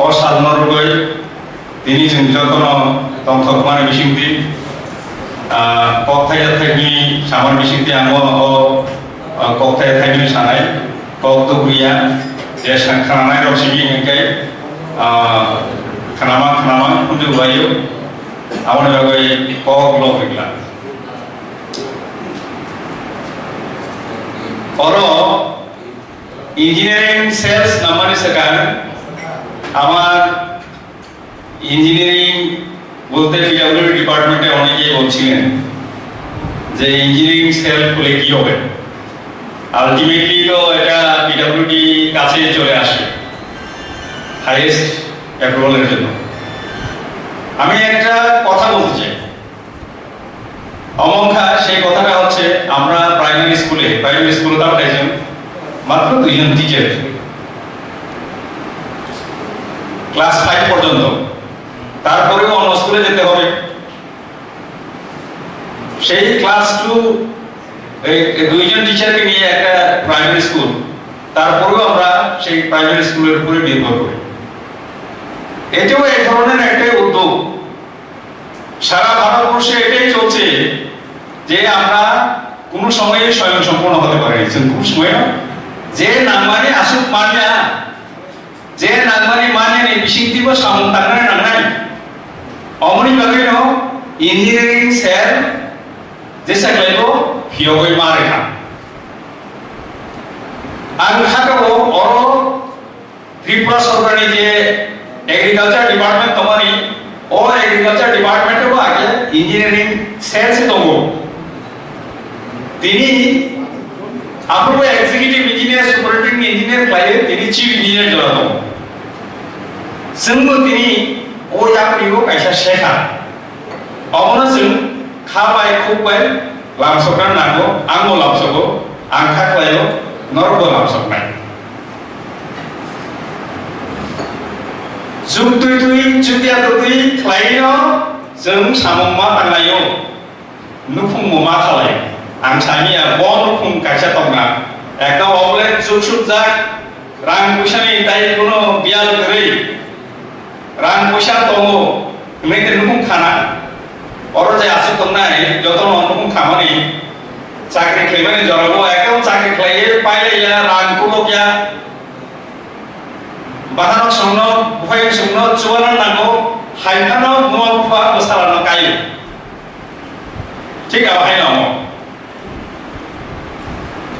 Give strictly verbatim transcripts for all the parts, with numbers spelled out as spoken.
O salno rwgwi tini chwng jotono tongthokmani bisingtwi, ah, kok thaisa thaini samani bisingtwi ang o, o, ah, kok thaisa thaini sanai, kok tuburiya, je sa-, khnanai rok simi hinkhe, ah, khnama khnama phunjwk laio, aboni bagwi kok lok rwgwla. Oro engineering sales namani swkang, আমার ইঞ্জিনিয়ারিং বলতে পিডব্লিউডি ডিপার্টমেন্টে অনেকেই বলছিলেন যে engineering sell খুলে কি হবে। আলটিমেটলি তো এটা পিডব্লিউডি কাছে চলে আসে হাইয়েস্ট অ্যাপ্রুভালের জন্য। আমি একটা কথা বলতে চাই, অমংখা সেই কথাটা হচ্ছে, আমরা প্রাইমারি স্কুলে, প্রাইমারি স্কুলে তার একজন, মাত্র দুইজন টিচার, ক্লাস ফাইভ পর্যন্ত, তারপরেও অন্য স্কুলে যেতে হবে। সেই ক্লাস টু, এই এই দুইজন টিচারকে নিয়ে একটা প্রাইমারি স্কুল, তারপরেও আমরা সেই প্রাইমারি স্কুলের উপরে নির্ভর করি। এটাও এক ধরনের একটা উদ্যোগ। সারা ভারতবর্ষে এটাই চলছে যে আমরা কোনো সময়ে স্বয়ং সম্পূর্ণ হতে পারি না। কোনো সময় না। যে নাঙমানি আসুক মানিয়া, যে নাঙমানি মানিয়া ni bising tibo samung tangnai nangnai. Omoni bagwi no engineering sir jesa klaibo phiyogwi ma rekha. Ang kha oro Tripura sorkarni je agriculture department tongmani, o agriculture department bo age engineering cell se tongo. Tini aphuru executive engineer, superintendent engineer khlaiwi tini chief engineer jora tongo. Chwngbo tini o yapri o kaisa sekha. Obono chwng kha bai khuk bai lamsokna nango, angbo lamsogo, ang kha khlaio, norokbo lamsoknai. Chuk twi twi, chukya twi khlaino chwng samung ma tanglaio, nukhungbo ma khalai. Ang sani ya, bo nukhung kaisa tongna, ekdom obole chuk sukjak, rang puisani tai kuno biyal kwrwi. Rang puisa tongo, hwnwi khe nukhung khana. Oro je aswk tongnai, jotono nukhung khamani, chakri khlaimani jorabo, ekdom chakri khlaiwi pailaiya, rang kulukya. Bahanok songno, buphai songno, chubanan nango, hai phano buma bupha bwsarano kaio. Thik abo haino omo.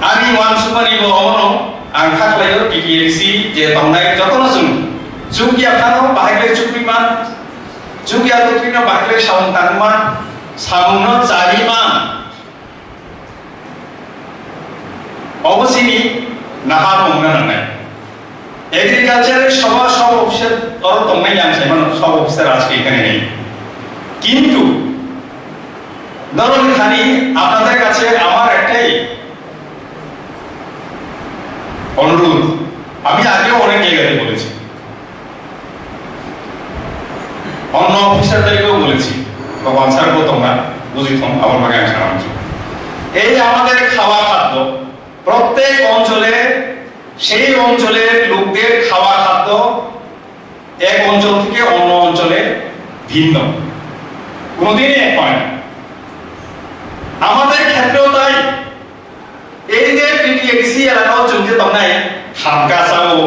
Ani uansukmani bo omono ang kha khlaio, T T A D C je tongnai jotono chwng chukya phano bahai khlai chukwi man, chukya tongwino bahai khlai samung tangwi man, samungno chawi man. Obo chini naharmung wngna nangnai. Agriculture সভা সব officer oro tongnai yang saimano সব অফিসার আজকে এখানে নেই। কিন্তু নরহরি থানি আপনাদের কাছে আমার একটাই অনুরোধ, আমি আগেও অনেক জায়গাতে বলেছি, অন্য অফিসারদেরকেও বলেছি, ভগবান স্যারকেও তোমরা বুঝি থম, আমার বাগান সারা অঞ্চল। এই আমাদের খাওয়া খাদ্য, প্রত্যেক অঞ্চলে সেই অঞ্চলের লোকদের খাওয়া খাদ্য এক অঞ্চল থেকে অন্য অঞ্চলে ভিন্ন, কোনোদিনই এক হয় না। আমাদের ক্ষেত্রেও তাই। এই যে টিটিএডিসি এলাকাও চলছে, তখন হামকা চাও,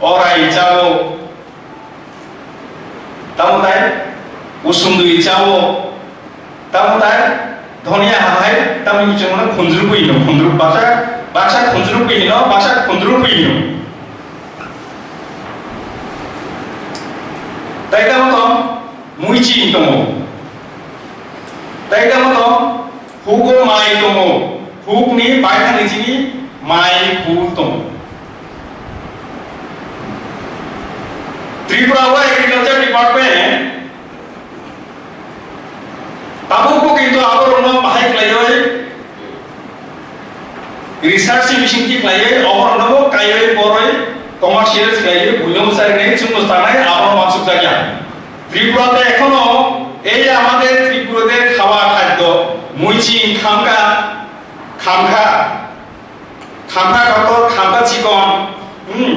অরাই চাও, tamo tai usungdui chao, tamo tai dhoniya hai, tamo chwngno khunjrubwi hino, khunjrub baksa, baksa khunjrubwi hino, baksa khunjrubwi hino. Tai tamo tong muichi tongo. Tai tamo tong Hugo mai tongo, hukni baithani chini mai phul tongo. Tripura o agriculture department tabukbo kintu aborokno bahai khlaiwi Research ni bisingtwi khlaiwi, oborokno bo kaiwi borwi commercialize khlaiwi buino bwcharinai chwngno sanai abo mansukjakya. Tripura te ekhono ei amader Tripura te khawa khaddo muiching khamkha, khamkha, khamkha kotor, khamkha chikon, hmm,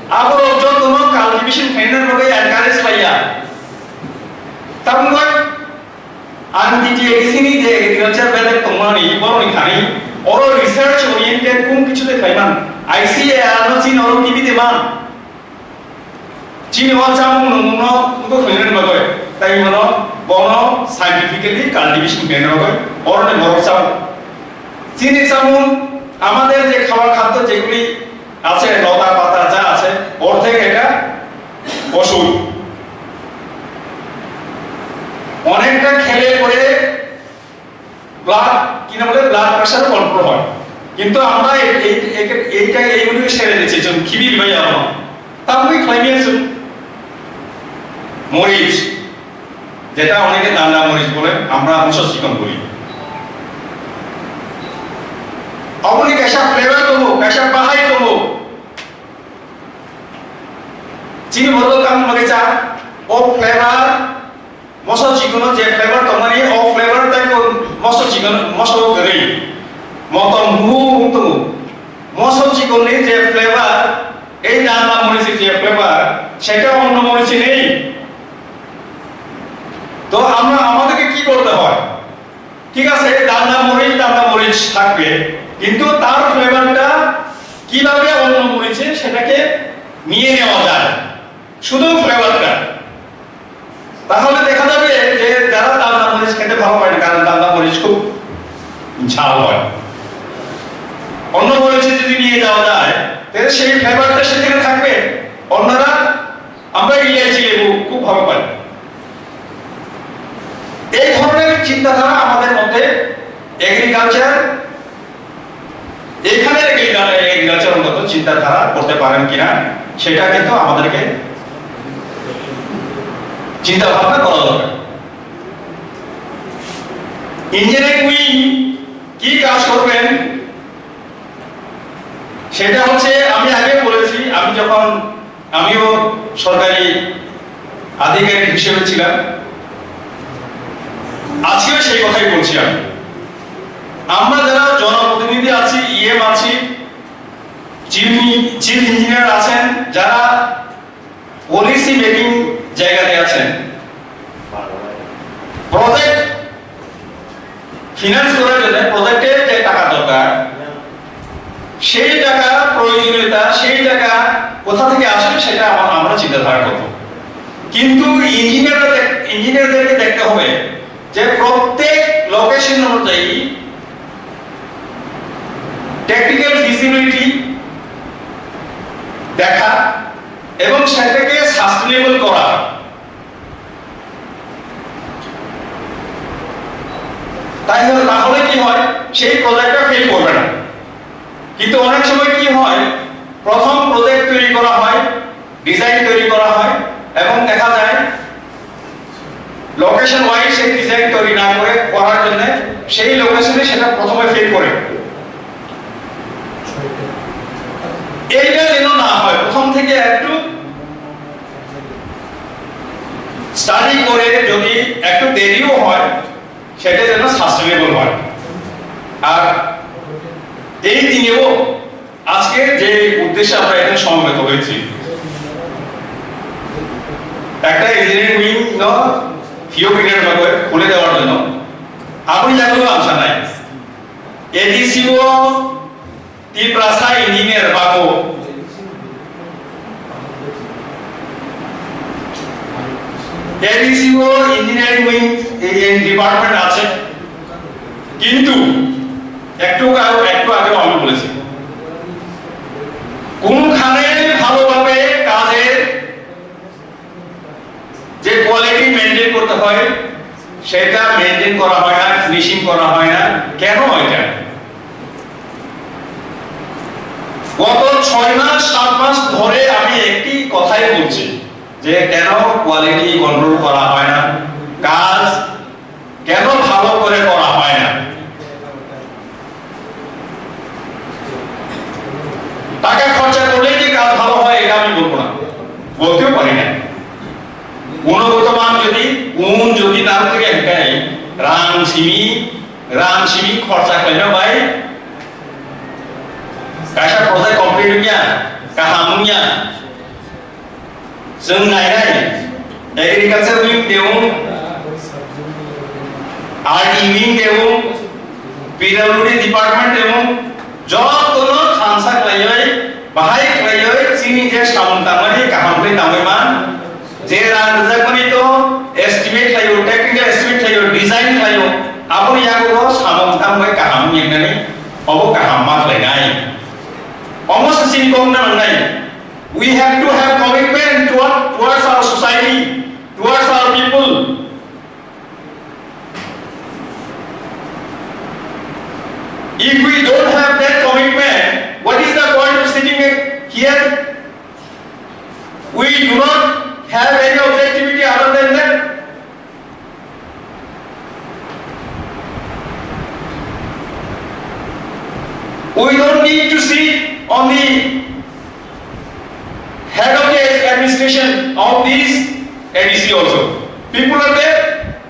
aborok jotono cultivation khlaina bagwi encourage khlaiya. Tamni Ang D T A D C ni je agriculture bedek tongmani boroni thani oro research oriented kung kichu de khaiman. I C A R no chini oro T V de man. Chini o chamung nungmung no wngkha khaiman bagoi. Tai mano bono scientifically cultivation khaina bagoi. Oro ne borok chao. Chini chamung amader je khabar khaddo jeguli আছে, লতা পাতা যা আছে, অর্ধেক এটা ওষুধ। অনেকটা খেলে পরে ব্লাড, কি না বলে, ব্লাড প্রেশার কন্ট্রোল হয়। কিন্তু আমরা এই, এই, এই, এইটা, এইগুলিকে সেরে দিচ্ছি, একজন খিবির ভাই আমার। তারপরে ক্লাইমেট মরিচ, যেটা অনেকে দান্ডা মরিচ বলে, আমরা মশা চিকন বলি। Oboni kaisa flavor tongo, kaisa bahai tongo. Chini borok tamo bagwi cha, o flavor, moso chikono je flavor tongmani, o flavor tai ko moso chikon, moso kwrwi. Motom hu hu tongo. Moso chikonni je flavor, ei danda morichir je flavor, সেটা অন্য মরিচে নেই। তো আমরা, আমাদেরকে কি করতে হয়? ঠিক আছে, দান্ডা মরিচ, দান্ডা মরিচ থাকবে, কিন্তু তার ফ্লেভারটা কিভাবে অন্য মরিচে সেটাকে নিয়ে নেওয়া যায়, শুধু ফ্লেভারটা। তাহলে দেখা যাবে যে যারা দান্ডা মরিচ খেতে ভালো পায় না, কারণ দান্ডা মরিচ খুব ঝাল হয়, অন্য মরিচে যদি নিয়ে যাওয়া যায়, তাহলে সেই ফ্লেভারটা সেখানে থাকবে। অন্যরা আমরা ইলাইচি লেবু খুব ভালো পাই। এই ধরনের চিন্তাধারা আমাদের মধ্যে এগ্রিকালচার, এখানে এগ্রিকালচার অন্তত চিন্তাধারা করতে পারেন কিনা, সেটা কিন্তু আমাদেরকে চিন্তা ভাবনা করা দরকার। ইঞ্জিনিয়ারিং উইং কি কাজ করবেন, সেটা হচ্ছে, আমি আগে বলেছি, আমি যখন, আমিও সরকারি আধিকারিক হিসেবে ছিলাম, আজকেও সেই কথাই বলছি আমি। আমরা যারা জনপ্রতিনিধি আছি, ইএম আছি, চিফ, চিফ ইঞ্জিনিয়ার আছেন, যারা পলিসি মেকিং জায়গাতে আছেন, প্রজেক্ট ফিনান্স করার জন্য প্রজেক্টের যে টাকা দরকার, সেই টাকা প্রয়োজনীয়তা, সেই টাকা কোথা থেকে আসবে, সেটা আমা-, আমরা চিন্তাধারা করব। কিন্তু ইঞ্জিনিয়াররা দেখ-, ইঞ্জিনিয়ারদেরকে দেখতে হবে যে প্রত্যেক লোকেশন অনুযায়ী টেকনিক্যাল ফিজিবিলিটি দেখা এবং সেটাকে সাস্টেনেবল করা। তাই হলে, তাহলে কি হয়, সেই প্রজেক্টটা ফেল করবে না। কিন্তু অনেক সময় কি হয়, প্রথম প্রজেক্ট তৈরি করা হয়, ডিজাইন তৈরি করা হয় এবং দেখা যায় লোকেশন ওয়াইজ সেই ডিজাইন তৈরি না করে করার জন্য সেই লোকেশনে সেটা প্রথমে ফেল করে। এইটা যেন না হয়, প্রথম থেকে একটু স্টাডি করে যদি একটু দেরিও হয়, সেটা যেন সাস্টেনেবল হয়। আর এই দিনেও আজকে যে উদ্দেশ্যে আমরা এখানে সমবেত হয়েছি, একটা ইঞ্জিনিয়ারিং উইং ফিও মিনিটের মতো খুলে দেওয়ার জন্য, আপনি জানলেও আশা নাই। এডিসিও তিপ্রাসা ইঞ্জিনিয়ার বাবু, এডিসিও ইঞ্জিনিয়ারিং উইং এই ডিপার্টমেন্ট আছে, কিন্তু একটু আগে, একটু আগেও আমি বলেছি, কোনোখানে ভালোভাবে কাজের যে কোয়ালিটি মেনটেন করতে হয়, সেটা মেনটেন করা হয় না, ফিনিশিং করা হয় না। কেন এটা? গত ছয় মাস, সাত মাস ধরে আমি একটি কথাই বলছি যে কেন কোয়ালিটি কন্ট্রোল করা হয় না, কাজ কেন ভালো করে করা হয় না। simi, ram simi khorcha khlaima bai kaisa project complete wngya, kaham wngya. Chwng nainai, agriculture wing teo, R D wing teo, P W D department teo, jotono thansa khlaiwi, bahai khlaiwi, chini je samung tangmani kaham khe tangwi man, je rang rwjakmani to estimate khlaio, technical estimate khlaio, design khlaio, aboni yago samung tangwi kaham yengnani, obo kaham ma khlainai. Omo se chini kok na nangnai. We have to have commitment toward, towards our society, towards our people. If we don't have that commitment, what is the point of sitting here? We do not have any objectivity other than that. We don't need to see on the head of the administration of this A D C also. People are there.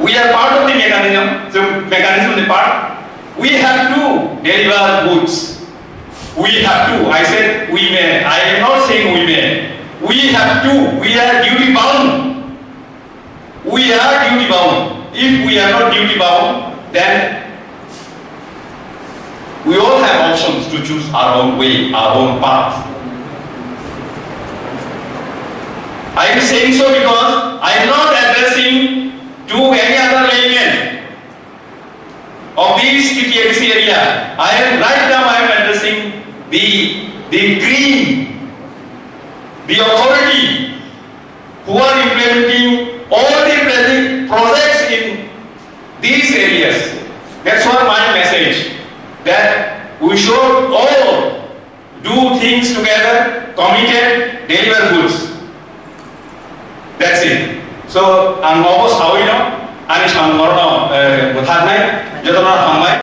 We are part of the mechanism, the mechanism, the part. We have to deliver goods. We have to. I said we may. I am not saying we may. We have to. We are duty bound. We are duty bound. If we are not duty bound, then we all have options to choose our own way, our own path. I am saying so because I am not addressing to any other layman of this T T M C area. I am right now I am addressing the, the green, the authority who are implementing all the project, projects in these areas. That's what my message, that we should all do things together, committed, deliver goods. That's it. So, ang obo sawi no, ani samung no, eh, bwthaknai, jotono hambai.